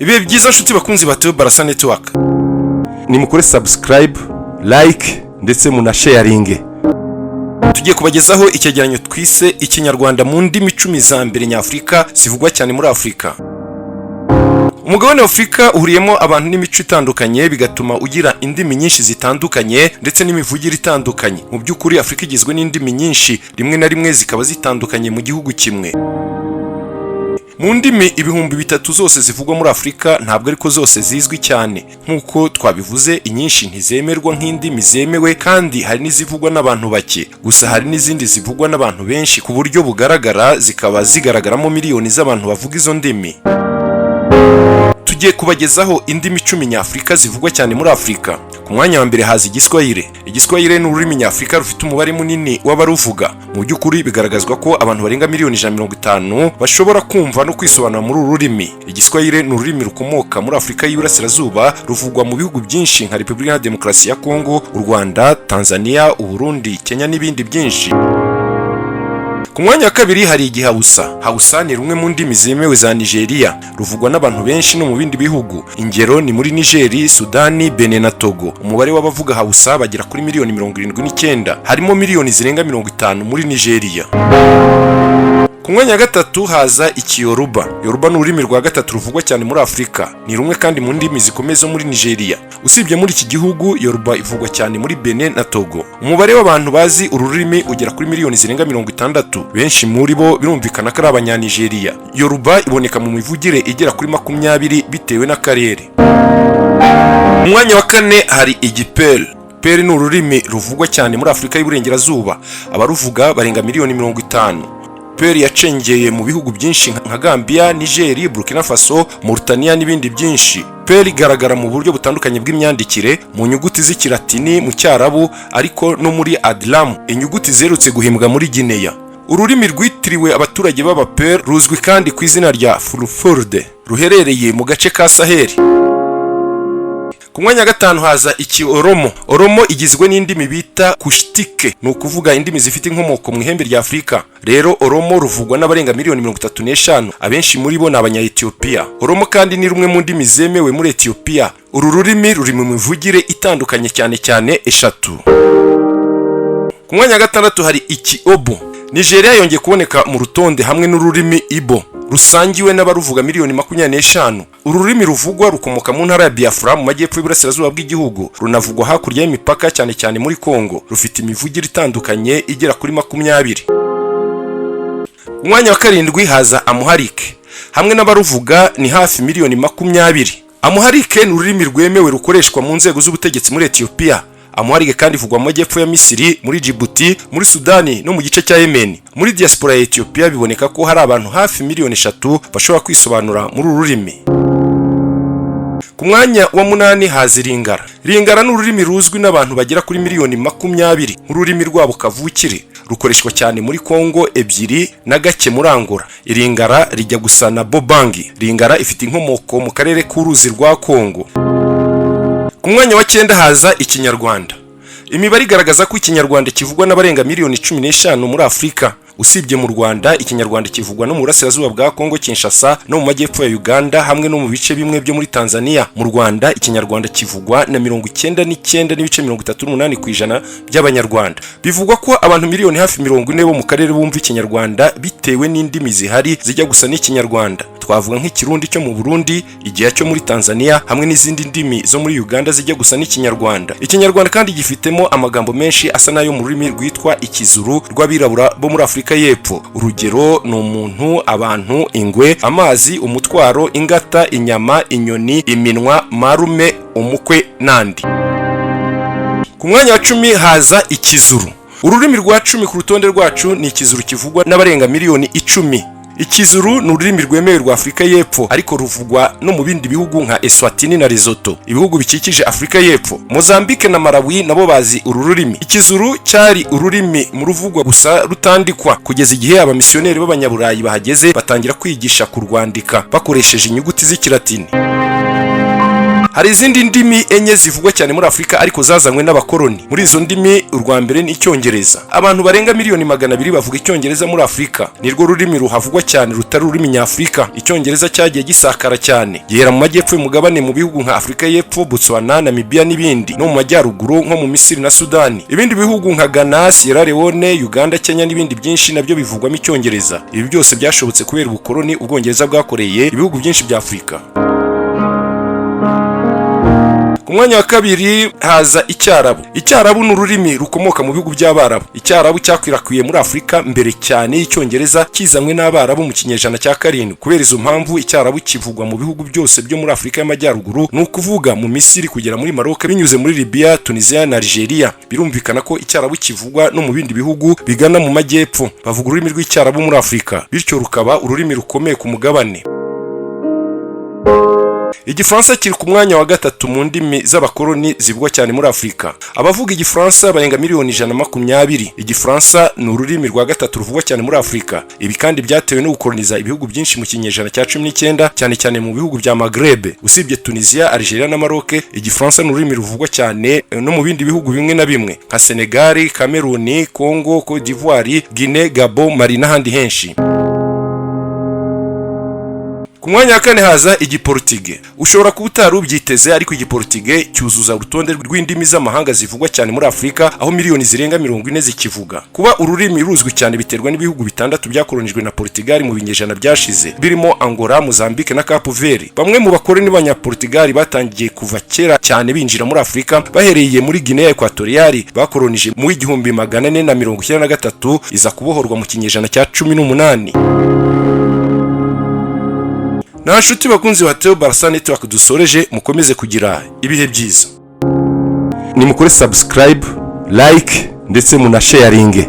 Ibihe byiza, nshuti bakunzi ba Teo Barasa Network. Nimukore subscribe, like ndetse munasharinge. Tugiye kubagezaho icyegeranyo twise "Ikinyarwanda mu ndimi 10 za mbere nyafurika zivugwa cyane muri Afurika". Umugabane wa Afurika uhuriyemo abantu n'imico itandukanye, bigatuma ugira indimi nyinshi zitandukanye ndetse n'imivugire itandukanye. Mu by'ukuri, Afurika igizwe n'indimi nyinshi, rimwe na rimwe zikaba zitandukanye mu gihugu kimwe. Mu ndimi 3000 zose zivugwa muri Afurika, ntabwo ariko zose zizwi cyane. Nk'uko twabivuze, inyinshi ntizemerwa nk'indimi zemewe, kandi hari n'izivugwa n'abantu bake gusa. Hari n'izindi zivugwa n'abantu benshi ku buryo bugaragara, zikaba zigaragaramo miliyoni z'abantu bavuga izo ndimi. Tugiye kubagezaho indimi 10 nyafurika zivugwa cyane muri Afurika. Ku mwanya wa mbere haza Igiswahili. Igiswahili ni ururimi nyafurika rufite umubare munini w'abaruvuga. Mu by'ukuri, bigaragazwa ko abantu barenga miliyoni 150 bashobora kumva no kwisobanura muri uru rurimi. Igiswahili ni ururimi rukomoka muri Afurika y'Iburasirazuba, ruvugwa mu bihugu byinshi nka Repubulika ya Demokarasi ya Kongo, u Rwanda, Tanzania, Uburundi, Kenya n'ibindi byinshi. Ku mwanya wa kabiri hari Igihawusa. Hawusa ni rumwe mu ndimi zemewe za Nigeria, ruvugwa n'abantu benshi no mu bindi bihugu. Ingero ni muri Nigeri, Sudani, Benin na Togo. Umubare w'abavuga Hawusa bagera kuri miliyoni 79, harimo miliyoni zirenga 50 muri Nigeria. Ku mwanya wa gatatu haza Ikiyoruba. Yoruba ni ururimi rwa gatatu ruvugwa cyane muri Afurika. Ni rumwe kandi mu ndimi zikomeye zo muri Nigeria. Usibye muri iki gihugu, Yoruba ivugwa cyane muri Benin na Togo. Umubare w'abantu bazi uru rurimi ugera kuri miliyoni zirenga 60. Benshi muri bo birumvikana ko ari Abanyanigeriya. Yoruba iboneka mu mivugire igera kuri 20 bitewe n'akarere. Mu mwanya wa kane hari Igiperi. Peri ni ururimi ruvugwa cyane muri Afurika y'Iburengerazuba. Abaruvuga barenga miliyoni 50. Peri yacengeye mu bihugu byinshi nka Gambia, Niger, Burkina Faso, Mauritania n'ibindi byinshi. Peri igaragara mu buryo butandukanye bw'imyandikire, mu nyuguti z'Ikilatini, mu Cyarabu, ariko no muri Adlamu, inyuguti ziherutse guhimbwa muri Guinea. Ururimi rwitiriwe abaturage b'Abaperi ruzwi kandi ku izina rya Fulfulde, ruherereye mu gace ka Saheli. Ku mwanya wa gatanu haza iki Oromo. Oromo igizwe n'indimi bita Kushitike, ni ukuvuga indimi zifite inkomoko mu ihembe rya Afurika. Rero Oromo ruvugwa n'abarenga miliyoni 35, abenshi muri bo ni Abanya-Etiyopiya. Oromo kandi ni rumwe mu ndimi zemewe muri Etiyopiya. Uru rurimi ruri mu mivugire itandukanye, cyane cyane eshatu. Ku mwanya wa gatandatu hari iki Obo. Nigeria yongeye kuboneka mu rutonde hamwe n'ururimi Ibo rusangiwe n'abaruvuga miliyoni 25. Uru rurimi ruvugwa rukomoka mu ntara ya Biafra mu majyepfo y'uburasirazuba bw'igihugu, runavugwa hakurya y'imipaka, cyane cyane muri Kongo. Rufite imivugire itandukanye igera kuri 20. Ku mwanya wa karindwi haza Amuharike. Hamwe n'abaruvuga ni hafi miliyoni 20. Amuharike ni ururimi rwemewe rukoreshwa mu nzego z'ubutegetsi muri Etiyopiya. Amuharike kandi ivugwa mu majyepfo ya Misiri, muri Djibouti, muri Sudani no mu gice cya Yemen. Muri diaspora ya Ethiopia biboneka ko hari abantu hafi miliyoni 3 bashobora kwisobanura muri uru rurimi. Ku mwanya wa munani haza Lingala. Lingala ni ururimi ruzwi n'abantu bagera kuri miliyoni 20 nk'ururimi rwabo kavukire. Rukoreshwa cyane muri Kongo ebyiri na gake muri Angola. Iringara rijya gusa na Bobangi. Lingala ifite inkomoko mu karere k'uruzi rwa Kongo. Ku mwanya wa cyenda haza Ikinyarwanda. Imibare igaragaza ko Ikinyarwanda kivugwa n'abarenga miliyoni 15 muri Afurika. Usibye mu Rwanda, Ikinyarwanda kivugwa no mu burasirazuba bwa Kongo Kinshasa, no mu majyepfo ya Uganda, hamwe no mu bice bimwe byo muri Tanzania. Mu Rwanda, Ikinyarwanda kivugwa na 99.38% by'Abanyarwanda. Bivugwa ko abantu miliyoni hafi 40 bo mu karere bumva Ikinyarwanda bitewe n'indimi zihari zijya gusa n'Ikinyarwanda. Twavuga nk'Ikirundi cyo mu Burundi, Igihe cyo muri Tanzania, hamwe n'izindi ndimi zo muri Uganda zijya gusa n'Ikinyarwanda. Ikinyarwanda kandi gifitemo amagambo menshi asa n'ayo mu rurimi rwitwa Ikizuru rw'abirabura bo muri Afurika y'Epfo. Urugero ni umuntu, abantu, ingwe, amazi, umutwaro, ingata, inyama, inyoni, iminwa, marume, umukwe n'andi. Ku mwanya wa 10 haza Ikizuru. Ururimi rwa 10 ku rutonde rwacu ni Ikizuru, kivugwa n'abarenga miliyoni 10. Ikizuru ni ururimi rwemewe rwa Afurika y'Epfo, ariko ruvugwa no mu bindi bihugu nka Eswatini na Lesotho, ibihugu bikikije Afurika y'Epfo. Mozambique na Malawi nabo bazi uru rurimi. Ikizuru cyari ururimi mu ruvugwa gusa rutandikwa, kugeza igihe abamisiyoneri b'Abanyaburayi bahageze batangira kwigisha kurwandika bakoresheje inyuguti z'Ikilatini. Hari izindi ndimi enye zivugwa cyane muri Afurika ariko zazanywe n'abakoloni. Muri izo ndimi, urwa mbere ni Icyongereza. Abantu barenga miliyoni 200 bavuga Icyongereza muri Afurika. Nirwo rurimi ruhavugwa cyane rutari ururimi nyafurika. Icyongereza cyagiye gisakara cyane, gihera mu majyepfo y'umugabane mu bihugu nka Afurika y'Epfo, Botswana, Namibia n'ibindi, no mu majyaruguru nko mu Misiri na Sudani. Ibindi bihugu nka Ghana, Sierra Leone, Uganda, Kenya n'ibindi byinshi nabyo bivugwamo Icyongereza. Ibi byose byashobotse kubera ubukoloni Ubwongereza bwakoreye ibihugu byinshi bya Afurika. Ku mwanya wa kabiri haza Icyarabu. Icyarabu ni ururimi rukomoka mu bihugu by'Abarabu. Icyarabu cyakwirakwiye muri Afurika mbere cyane y'Icyongereza, kizanywe n'Abarabu mu kinyejana cya 7. Kubera izo mpamvu, Icyarabu kivugwa mu bihugu byose byo muri Afurika y'Amajyaruguru, ni ukuvuga mu Misiri kugera muri Maroc binyuze muri Libya, Tunisia na Algeria. Birumvikana ko Icyarabu kivugwa no mu bindi bihugu bigana mu majyepfo. Bavuga ururimi rw'Icyarabu muri Afurika, bityo rukaba ururimi rukomeye ku mugabane. Igifaransa kiri ku mwanya wa gatatu mu ndimi z'abakoloni zivugwa cyane muri Afurika. Abavuga Igifaransa barenga miliyoni 120. Igifaransa ni ururimi rwa gatatu ruvugwa cyane muri Afurika. Ibi kandi byatewe no gukoloniza ibihugu byinshi mu kinyejana cya 19, cyane cyane mu bihugu bya Maghreb. Usibye Tunisia, Algeria na Maroc, Igifaransa ni ururimi ruvugwa cyane no mu bindi bihugu bimwe na bimwe nka Senegal, Cameroon, Congo, Cote d'Ivoire, Guinea, Gabon, Mali n'ahandi henshi. Ku mwanya wa kane haza Igiportige. Ushobora kuba utari ubyiteze, ariko Igiportige cyuzuza urutonde rw'indimi z'amahanga zivugwa cyane muri Afurika, aho miliyoni zirenga 40 zikivuga. Kuba ururimi ruzwi cyane biterwa n'ibihugu bitandatu byakolonijwe na Portugal mu binyejana byashize, birimo Angola, Mozambique na Cape Verde. Bamwe mu bakoloni b'Abanyaportugal batangiye kuva kera cyane binjira muri Afurika, bahereye muri Guinea Equatorial bakolonije mu 1493, iza kubohorwa mu kinyejana cya 18. Nta nshuti bakunzi ba Theo Barasa Network dusoreje, mukomeze kugira ibihe byiza. Nimukore subscribe, like ndetse munasharinge.